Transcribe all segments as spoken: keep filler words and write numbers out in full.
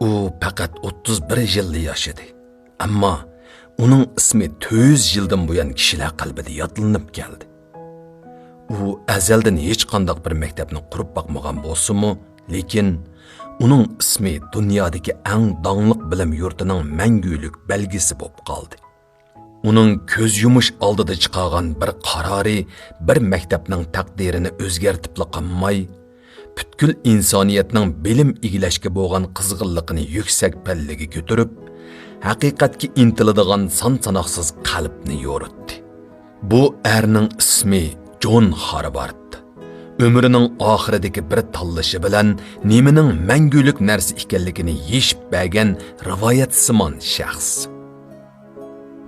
ئۇ پەقەت ئوتتۇز بىر يىللا ياشىدى. ئەمما ئۇنىڭ ئىسمى تۆت يۈز يىلدىن بۇيان كىشىلەر قەلبىدە يادلىنىپ كەلدى. ئۇ ئەزەلدىن ھېچقانداق بىر مەكتەپنى قۇرۇپ باقمىغان بولسىمۇ، لېكىن ئۇنىڭ ئىسمى دۇنيادىكى ئەڭ داڭلىق بىلىم يۇرتىنىڭ مەڭگۈلۈك بەلگىسى بولۇپ قالدى. ئۇنىڭ كۆز يۇمۇش ئالدىدا چىقارغان بىر قارارى بىر مەكتەپنىڭ تەقدىرىنى ئۆزگەرتىپلا قالماي، پۈتكۈل ئىنسانىيەتنىڭ بىلىم ئىگىلەشكە بولغان قىزغىنلىقىنى يۈكسەك پەللىگە كۆتۈرۈپ، ھەقىقەتكە ئىنتىلىدىغان سان-ساناقسىز قەلبنى يورۇتتى. بۇ ئەرنىڭ ئىسمى جون خارۋارد. ئۆمرىنىڭ ئاخىرىدىكى بىر تاللىشى بىلەن نېمىنىڭ مەڭگۈلۈك نەرسە ئىكەنلىكىنى يېشىپ بەرگەن رىۋايەتسىمان شەخس.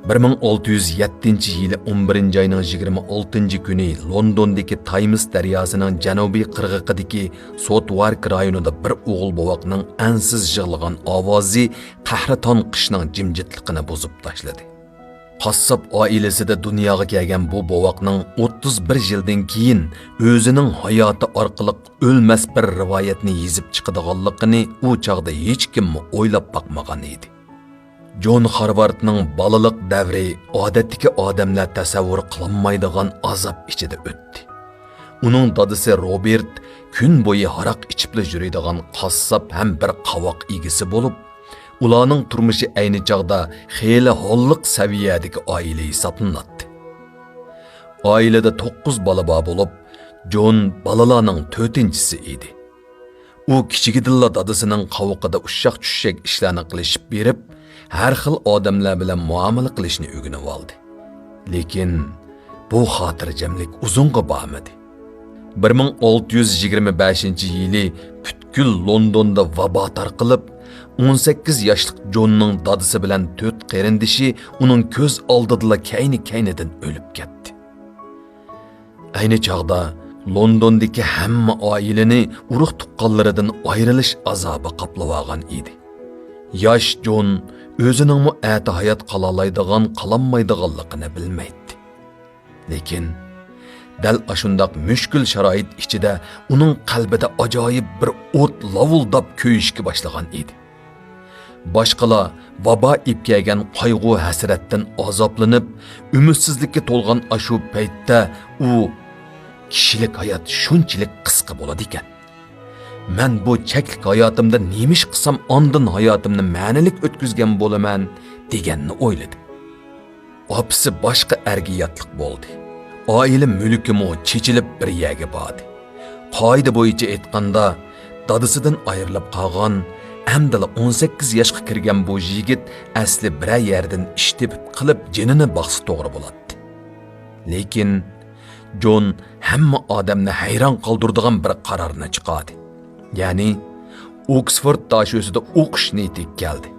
بىر مىڭ ئالتە يۈز يەتتىنچى يىلى ئون بىرىنچى ئاينىڭ يىگىرمە ئالتىنچى كۈنى لوندوندىكى تايمس دەرياسىنىڭ جەنۇبىي قىرغىقىدىكى سوتۋارك رايونىدا بىر ئوغۇل بوۋاقنىڭ ئەنسىز يىغلىغان ئاۋازى قەھرىتان قىشنىڭ جىمجىتلىقىنى بۇزۇپ تاشلىدى. قاسساپ ئائىلىسىدە دۇنياغا كەلگەن بۇ بوۋاقنىڭ ئوتتۇز بىر يىلدىن كېيىن ئۆزىنىڭ ھاياتى ئارقىلىق ئۆلمەس بىر رىۋايەتنى يېزىپ چىقىدىغانلىقىنى ئۇ چاغدا ھېچكىممۇ ئويلاپ باقمىغان ئىدى. جون خارۋاردنىڭ بالىلىق دەۋرى ئادەتتىكى ئادەملەر تەسەۋۋۇر قىلالمايدىغان ئازاب ئىچىدە ئۆتتى. ئۇنىڭ دادىسى روبېرت كۈن بويى ھاراق ئىچىپلا يۈرىدىغان قاسساپ ھەم بىر قاۋاق ئىگىسى بولۇپ، ئۇلارنىڭ تۇرمۇشى ئەينى چاغدا خېلى ھاللىق سەۋىيەدىكى ئائىلە ھېسابلىناتتى. ئائىلىدە توققۇز بالا بار بولۇپ، جون بالىلارنىڭ تۆتىنچىسى ئىدى. ئۇ كىچىكىدىنلا دادىسىنىڭ قاۋىقىدا ئۇششاق-چۈششەك ئىشلارنى قىلىشىپ بېرىپ، ھەر خىل ئادەملەر بىلەن مۇئامىلە قىلىشنى ئۆگىنىۋالدى. لېكىن بۇ خاتىرجەملىك ئۇزۇنغا بارمىدى. بىر مىڭ ئالتە يۈز يىگىرمە بەشىنچى يىلى پۈتكۈل لوندوندا ۋابا تارقىلىپ، ئون سەككىز ياشلىق جوننىڭ دادىسى بىلەن تۆت قېرىندىشى ئۇنىڭ كۆز ئالدىدىلا كەينى-كەينىدىن ئۆلۈپ كەتتى. ئەينى چاغدا لوندوندىكى ھەممە ئائىلىنى ئۇرۇق-تۇغقانلىرىدىن ئايرىلىش ئازابى قاپلىۋالغان ئىدى. ياش جون ئۆزىنىڭمۇ ئەتە ھايات قالالايدىغان، قالالمايدىغانلىقىنى بىلمەيتتى. لېكىن دەل ئاشۇنداق مۈشكۈل شارائىت ئىچىدە ئۇنىڭ قەلبىدە ئاجايىپ بىر ئوت لاۋۇلداپ كۆيۈشكە باشلىغان ئىدى. باشقىلار ۋابا ئېلىپ كەلگەن قايغۇ-ھەسرەتتىن ئازابلىنىپ، ئۈمىدسىزلىككە تولغان ئاشۇ پەيتتە ئۇ، «كىشىلىك ھايات شۇنچىلىك قىسقا بولىدىكەن. مەن بۇ چەكلىك ھاياتىمدا نېمە ئىش قىلسام ئاندىن ھاياتىمنى مەنىلىك ئۆتكۈزگەن بولىمەن؟» دېگەننى ئويلىدى. ئاپىسى باشقا ئەرگە ياتلىق بولدى. ئائىلە مۈلكىمۇ چېچىلىپ بىر يەرگە باردى. قائىدە بويىچە ئېيتقاندا، دادىسىدىن ئايرىلىپ قالغان، ئەمدىلا ئون سەككىز ياشقا كىرگەن بۇ يىگىت ئەسلى بىرەر يەردىن ئىش تېپىپ قىلىپ جېنىنى باقسا توغرا بولاتتى. لېكىن جون ھەممە ئادەمنى ھەيران قالدۇرىدىغان بىر قارارنى چىقاردى. يەنى ئوكسفورد داشۆسىدە ئوقۇش نىيىتىگە كەلدى.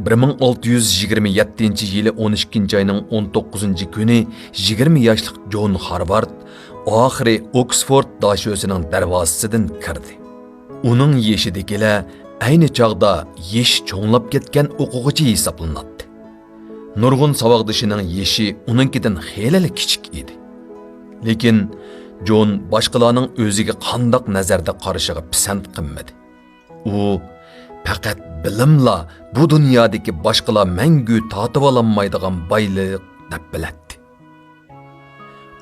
بىر مىڭ ئالتە يۈز يىگىرمە يەتتىنچى يىلى ئون ئىككىنچى ئاينىڭ ئون توققۇزىنچى كۈنى يىگىرمە ياشلىق جون خارۋارد ئاخىرى ئوكسفورد داشۆسىنىڭ دەرۋازىسىدىن كىردى. ئۇنىڭ يېشىدىكىلەر ئەينى چاغدا يېشى چوڭلاپ كەتكەن ئوقۇغۇچى ھېسابلىناتتى. نۇرغۇن ساۋاقدىشىنىڭ يېشى ئۇنىڭكىدىن خېلىلا كىچىك ئىدى. لېكىن جون باشقىلارنىڭ ئۆزىگە قانداق نەزەردە قارىشىغا پىسەنت قىلمىدى. ئۇ پەقەت بىلىملا بۇ دۇنيادىكى باشقىلار مەڭگۈ تارتىۋالالمايدىغان بايلىق دەپ بىلەتتى.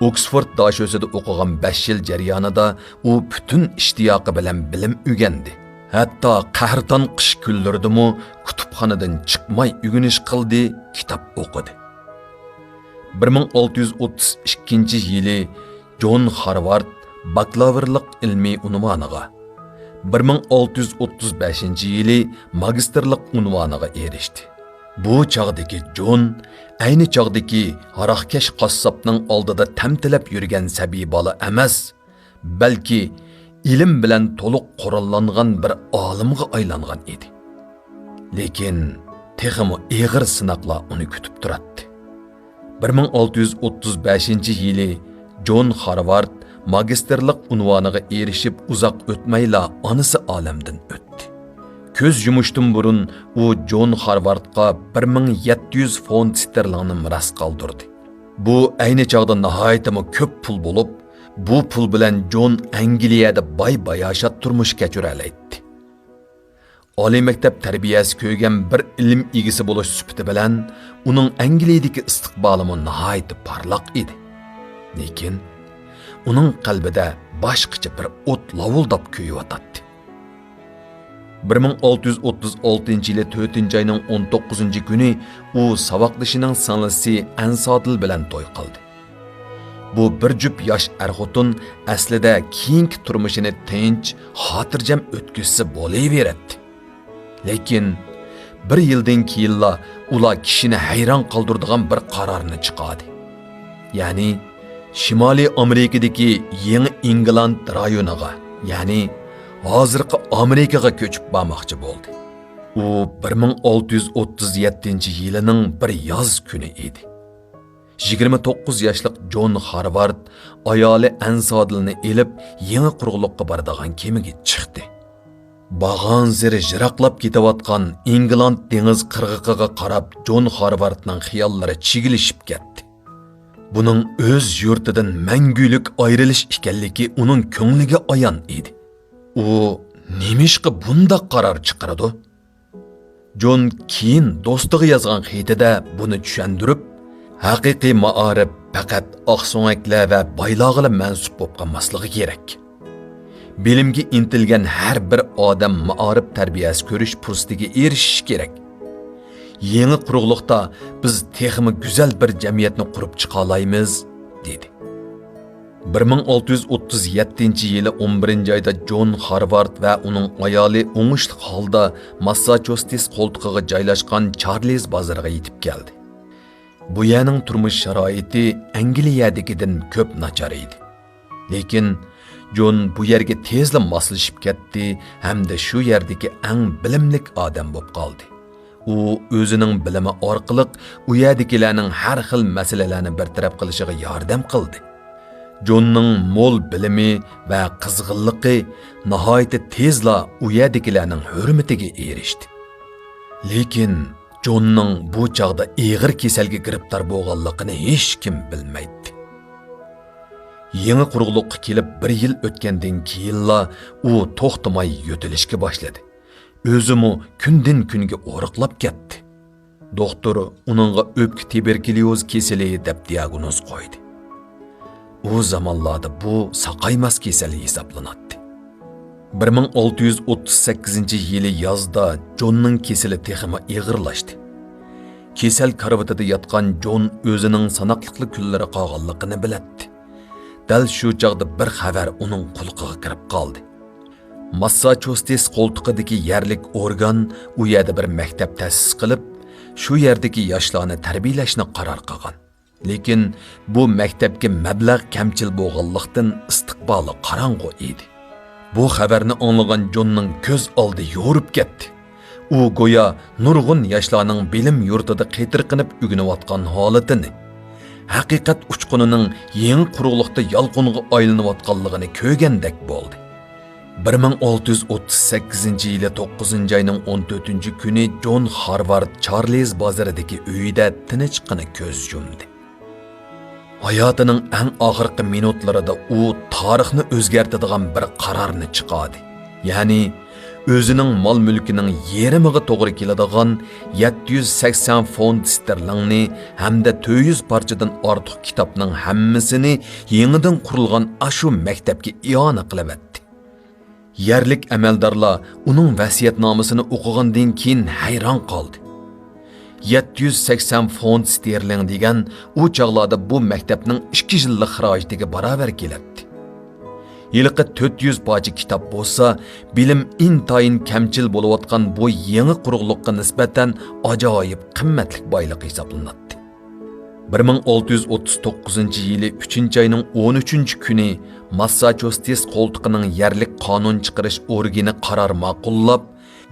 ئوكسفورد داشۆسىدە ئوقۇغان بەش يىل جەريانىدا ئۇ پۈتۈن ئىشتىياقى بىلەن بىلىم ئۆگەندى. ھەتتا قەھرىتان قىش كۈنلىرىدىمۇ كۇتۇپخانىدىن چىقماي ئۆگىنىش قىلدى، كىتاب ئوقۇدى. بىر مىڭ ئالتە يۈز ئوتتۇز ئىككىنچى يىلى جون خارۋارد باكلاۋرلىق ئىلمىي ئۇنۋانىغا، بىر مىڭ ئالتە يۈز ئوتتۇز بەشىنچى يىلى ماگىستىرلىق ئۇنۋانىغا ئېرىشتى. بۇ چاغدىكى جون ئەينى چاغدىكى ھاراقكەش قاسساپنىڭ ئالدىدا تەمتىلەپ يۈرگەن سەبىي بالا ئەمەس، بەلكى ئىلىم بىلەن تولۇق قوراللانغان بىر ئالىمغا ئايلانغان ئىدى. لېكىن تېخىمۇ ئېغىر سىناقلار ئۇنى كۈتۈپ تۇراتتى. بىر مىڭ ئالتە يۈز ئوتتۇز بەشىنچى يىلى جون خارۋارد ماگىستىرلىق ئۇنۋانىغا ئېرىشىپ، ئۇزاق ئۆتمەيلا ئانىسى ئالەمدىن ئۆتتى. كۆز يۇمۇشتىن بۇرۇن ئۇ جون خارۋاردقا بىر مىڭ يەتتە يۈز فونت ستېرلىڭنى مىراس قالدۇردى. بۇ ئەينى چاغدا ناھايىتىمۇ كۆپ پۇل بولۇپ، بۇ پۇل بىلەن جون ئەنگلىيەدە باي-باياشات تۇرمۇش كەچۈرەلەيتتى. ئالىي مەكتەپ تەربىيەسى كۆرگەن بىر ئىلىم ئىگىسى بولۇش سۈپىتى بىلەن ئۇنىڭ ئەنگلىيەدىكى ئىستىقبالىمۇ ناھايىتى پارلاق ئىدى. لېكىن ئۇنىڭ قەلبىدە باشقىچە بىر ئوت لاۋۇلداپ كۆيۈۋاتاتتى. بىر مىڭ ئالتە يۈز ئوتتۇز ئالتىنچى يىلى تۆتىنچى ئاينىڭ ئون توققۇزىنچى كۈنى ئۇ ساۋاقدىشىنىڭ سىڭلىسى ئەنسادىل بىلەن توي قىلدى. بۇ بىر جۈپ ياش ئەر-خوتۇن ئەسلىدە كېيىنكى تۇرمۇشىنى تىنچ، خاتىرجەم ئۆتكۈزسە بولۇۋېرەتتى. لېكىن بىر يىلدىن كېيىنلا ئۇلار كىشىنى ھەيران قالدۇرىدىغان بىر قارارنى چىقاردى. يەنى شىمالىي ئامېرىكىدىكى يېڭى ئىنگلاند رايونىغا، يەنى ھازىرقى ئامېرىكىغا كۆچۈپ بارماقچى بولدى. ئۇ بىر مىڭ ئالتە يۈز ئوتتۇز يەتتىنچى يىلىنىڭ بىر ياز كۈنى ئىدى. يىگىرمە توققۇز ياشلىق جون خارۋارد ئايالى ئەنسادىلنى ئېلىپ، يېڭى قۇرۇقلۇققا بارىدىغان كېمىگە چىقتى. بارغانسېرى يىراقلاپ كېتىۋاتقان ئىنگلاند دېڭىز قىرغىقىغا قاراپ جون خارۋاردنىڭ خىياللىرى چىگىلىشىپ كەتتى. بۇنىڭ ئۆز يۇرتىدىن مەڭگۈلۈك ئايرىلىش ئىكەنلىكى ئۇنىڭ كۆڭلىگە ئايان ئىدى. ئۇ نېمىشقا بۇنداق قارار چىقىرىدۇ؟ جون كېيىن دوستىغا يازغان خېتىدە بۇنى چۈشەندۈرۈپ، ھەقىقىي مائارىپ پەقەت ئاقسۆڭەكلەر ۋە بايلارغىلا مەنسۇپ بولۇپ قالماسلىقى كېرەك. بىلىمگە ئىنتىلگەن ھەر بىر ئادەم مائارىپ تەربىيەسى كۆرۈش پۇرسىتىگە ئېرىشىشى كېرەك. يېڭى قۇرۇقلۇقتا بىز تېخىمۇ گۈزەل بىر جەمئىيەتنى قۇرۇپ چىقالايمىز، دېدى. بىر مىڭ ئالتە يۈز ئوتتۇز يەتتىنچى يىلى ئون بىرىنچى ئايدا جون خارۋارد ۋە ئۇنىڭ ئايالى ئوڭۇشلۇق ھالدا ماسساچۇستس قولتۇقىغا جايلاشقان چارلىز بازىرىغا يېتىپ كەلدى. بۇ يەرنىڭ تۇرمۇش شارائىتى ئەنگلىيەدىكىدىن كۆپ ناچار ئىدى. لېكىن جون بۇ يەرگە تېزلا ماسلىشىپ كەتتى ھەمدە شۇ يەردىكى ئەڭ بىلىملىك ئادەم بولۇپ قالدى. ئۇ ئۆزىنىڭ بىلىمى ئارقىلىق ئۇ يەردىكىلەرنىڭ ھەر خىل مەسىلىلەرنى بىر تەرەپ قىلىشىغا ياردەم قىلدى. جوننىڭ مول بىلىمى ۋە قىزغىنلىقى ناھايىتى تېزلا ئۇ يەردىكىلەرنىڭ ھۆرمىتىگە ئېرىشتى. لېكىن جوننىڭ بۇ چاغدا ئېغىر كېسەلگە گىرىپتار بولغانلىقىنى ھېچكىم بىلمەيتتى. يېڭى قۇرۇقلۇققا كېلىپ بىر يىل ئۆتكەندىن كېيىنلا ئۇ توختىماي يۆتىلىشكە باشلىدى. ئۆزىمۇ كۈندىن-كۈنگە ئورۇقلاپ كەتتى. دوختۇر ئۇنىڭغا ئۆپكە تۇبېركۇليوز كېسىلى دەپ دىياگنوز قويدى. ئۇ زامانلاردا بۇ ساقايماس كېسەل ھېسابلىناتتى. بىر مىڭ ئالتە يۈز ئوتتۇز سەككىزىنچى يىلى يازدا جوننىڭ كېسىلى تېخىمۇ ئېغىرلاشتى. كېسەل كارىۋىتىدا ياتقان جون ئۆزىنىڭ ساناقلىقلا كۈنلىرى قالغانلىقىنى بىلەتتى. دەل شۇ چاغدا بىر خەۋەر ئۇنىڭ قۇلىقىغا كىرىپ قالدى. ماسساچۇستس قولتۇقىدىكى يەرلىك ئورگان ئۇ يەردە بىر مەكتەپ تەسىس قىلىپ، شۇ يەردىكى ياشلارنى تەربىيەلەشنى قارار قىلغان. لېكىن بۇ مەكتەپكە مەبلەغ كەمچىل بولغانلىقتىن، ئىستىقبالى قاراڭغۇ ئىدى. بۇ خەۋەرنى ئاڭلىغان جوننىڭ كۆز ئالدى يورۇپ كەتتى. ئۇ گويا نۇرغۇن ياشلارنىڭ بىلىم يۇرتىدا قېتىرقىنىپ ئۆگىنىۋاتقان ھالىتىنى، ھەقىقەت ئۇچقۇنىنىڭ يېڭى قۇرۇقلۇقتا يالقۇنغا ئايلىنىۋاتقانلىقىنى كۆرگەندەك بولدى. بىر مىڭ ئالتە يۈز ئوتتۇز سەككىزىنچى يىلى توققۇزىنچى ئاينىڭ ئون تۆتىنچى كۈنى جون خارۋارد چارلىز بازىرىدىكى ئۆيىدە تىنچقىنا كۆز يۇمدى. ھاياتىنىڭ ئەڭ ئاخىرقى مىنۇتلىرىدا ئۇ تارىخنى ئۆزگەرتىدىغان بىر قارارنى چىقاردى. يەنى ئۆزىنىڭ مال-مۈلكىنىڭ يېرىمىغا توغرا كېلىدىغان يەتتە يۈز سەكسەن فونت ستېرلىڭنى ھەمدە تۆت يۈز پارچىدىن ئارتۇق كىتابنىڭ ھەممىسىنى يېڭىدىن قۇرۇلغان ئاشۇ مەكتەپكە ئىئانە قىلىۋەتتى. يەرلىك ئەمەلدارلار ئۇنىڭ ۋەسىيەتنامىسىنى ئوقۇغاندىن كېيىن ھەيران قالدى. يەتتە يۈز سەكسەن فونت ستېرلىڭ دېگەن ئۇ چاغلاردا بۇ مەكتەپنىڭ ئىككى يىللىق خىراجىتىگە باراۋەر كېلەتتى. ھېلىقى تۆت يۈز پارچە كىتاب بولسا، بىلىم ئىنتايىن كەمچىل بولۇۋاتقان بۇ يېڭى قۇرۇقلۇققا نىسبەتەن ئاجايىپ قىممەتلىك بايلىق ھېسابلىناتتى. بىر مىڭ ئالتە يۈز ئوتتۇز توققۇزىنچى يىلى ئۈچىنچى ئاينىڭ ئون ئۈچىنچى كۈنى ماسساچۇستس قولتۇقىنىڭ يەرلىك قانۇن چىقىرىش ئورگىنى قارار ماقۇللاپ،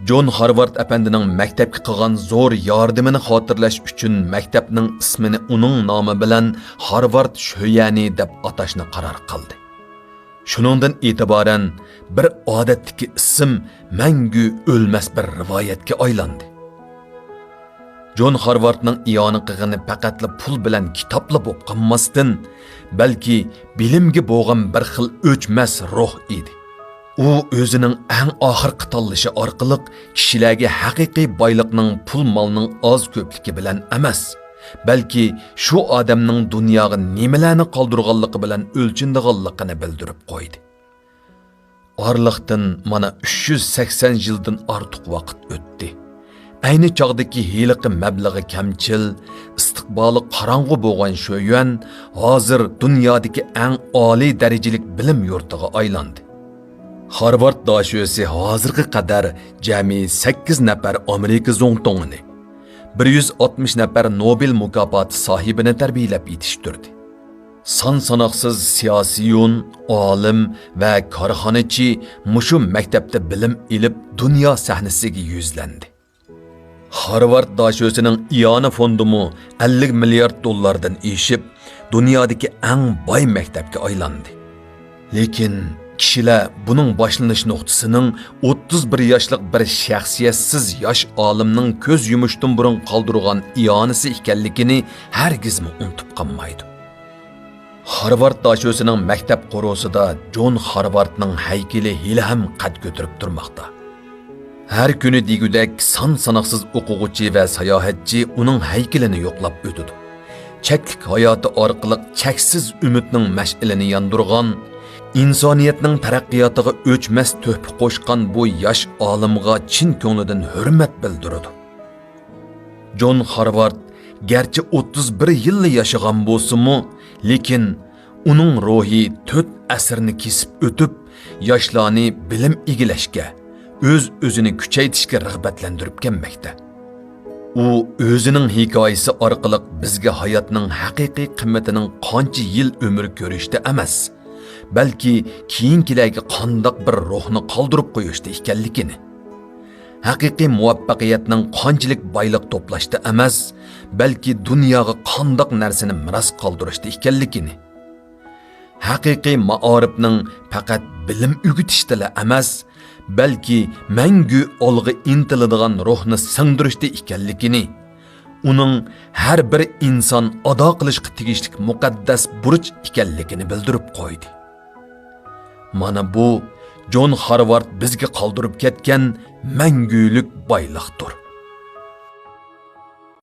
جون خارۋارد ئەپەندىنىڭ مەكتەپكە قىلغان زور ياردىمىنى خاتىرىلەش ئۈچۈن مەكتەپنىڭ ئىسمىنى ئۇنىڭ نامى بىلەن خارۋارد شۆيەنى دەپ ئاتاشنى قارار قىلدى. شۇنىڭدىن ئېتىبارەن بىر ئادەتتىكى ئىسىم مەڭگۈ ئۆلمەس بىر رىۋايەتكە ئايلاندى. جون خارۋاردنىڭ ئىئانە قىلغىنى پەقەتلا پۇل بىلەن كىتابلا بولۇپ قالماستىن، بەلكى بىلىمگە بولغان بىر خىل ئۆچمەس روھ ئىدى. ئۇ ئۆزىنىڭ ئەڭ ئاخىرقى تاللىشى ئارقىلىق كىشىلەرگە ھەقىقىي بايلىقنىڭ پۇل-مالنىڭ ئاز-كۆپلۈكى بىلەن ئەمەس، بەلكى شۇ ئادەمنىڭ دۇنياغا نېمىلەرنى قالدۇرغانلىقى بىلەن ئۆلچىنىدىغانلىقىنى بىلدۈرۈپ قويدى. ئارىلىقتىن مانا ئۈچ يۈز سەكسەن يىلدىن ئارتۇق ۋاقىت ئۆتتى. ئەينى چاغدىكى ھېلىقى مەبلىغى كەمچىل، ئىستىقبالى قاراڭغۇ بولغان شۆيۈەن ھازىر دۇنيادىكى ئەڭ ئالىي دەرىجىلىك بىلىم يۇرتىغا ئايلاندى. خارۋارد داشۆسى ھازىرغا قەدەر جەمئىي سەككىز نەپەر ئامېرىكا زۇڭتۇڭىنى، بىر يۈز ئاتمىش نەپەر نوبېل مۇكاپاتى ساھىبىنى تەربىيەلەپ يېتىشتۈردى. سان ساناقسىز سىياسىيون، ئالىم ۋە كارخانىچى مۇشۇ مەكتەپتە بىلىم ئېلىپ، دۇنيا سەھنىسىگە يۈزلەندى. خارۋارد داشۆسىنىڭ ئىئانە فوندىمۇ ئەللىك مىليارد دوللاردىن ئېشىپ، دۇنيادىكى ئەڭ باي مەكتەپكە ئايلاندى. لېكىن كىشىلەر بۇنىڭ باشلىنىش نۇقتىسىنىڭ ئوتتۇز بىر ياشلىق بىر شەخسىيەتسىز ياش ئالىمنىڭ كۆز يۇمۇشتىن بۇرۇن قالدۇرغان ئىئانىسى ئىكەنلىكىنى ھەرگىزمۇ ئۇنتۇپ قالمايدۇ. خارۋارد داشۆسىنىڭ مەكتەپ قورۇسىدا جون خارۋاردنىڭ ھەيكىلى ھېلىھەم قەد كۆتۈرۈپ تۇرماقتا. ھەر كۈنى دېگۈدەك سان ساناقسىز ئوقۇغۇچى ۋە ساياھەتچى ئۇنىڭ ھەيكىلىنى يوقلاپ ئۆتىدۇ. چەكلىك ھاياتى ئارقىلىق چەكسىز ئۈمىدنىڭ مەشئىلىنى ياندۇرغان، ئىنسانىيەتنىڭ تەرەققىياتىغا ئۆچمەس تۆھپە قوشقان بۇ ياش ئالىمغا چىن كۆڭلىدىن ھۆرمەت بىلدۈرىدۇ. جون خارۋارد گەرچە ئوتتۇز بىر يىللا ياشىغان بولسىمۇ، لېكىن ئۇنىڭ روھى تۆت ئەسىرنى كېسىپ ئۆتۈپ، ياشلارنى بىلىم ئىگىلەشكە، ئۆز-ئۆزىنى كۈچەيتىشكە رىغبەتلەندۈرۈپ كەلمەكتە. ئۇ ئۆزىنىڭ ھېكايىسى ئارقىلىق بىزگە ھاياتنىڭ ھەقىقىي قىممىتىنىڭ قانچە يىل ئۆمۈر كۆرۈشتە ئەمەس، بەلكى كېيىنكىلەرگە قانداق بىر روھنى قالدۇرۇپ قويۇشتا ئىكەنلىكىنى، ھەقىقىي مۇۋەپپەقىيەتنىڭ قانچىلىك بايلىق توپلاشتا ئەمەس، بەلكى دۇنياغا قانداق نەرسىنى مىراس قالدۇرۇشتا ئىكەنلىكىنى، ھەقىقىي مائارىپنىڭ پەقەت بىلىم ئۆگىتىشتىلا ئەمەس، بەلكى مەڭگۈ ئالغا ئىنتىلىدىغان روھنى سىڭدۈرۈشتە ئىكەنلىكىنى، ئۇنىڭ ھەر بىر ئىنسان ئادا قىلىشقا تېگىشلىك مۇقەددەس بۇرچ ئىكەنلىكىنى بىلدۈرۈپ قويدى. مانا بۇ جون خارۋارد بىزگە قالدۇرۇپ كەتكەن مەڭگۈلۈك بايلىقتۇر.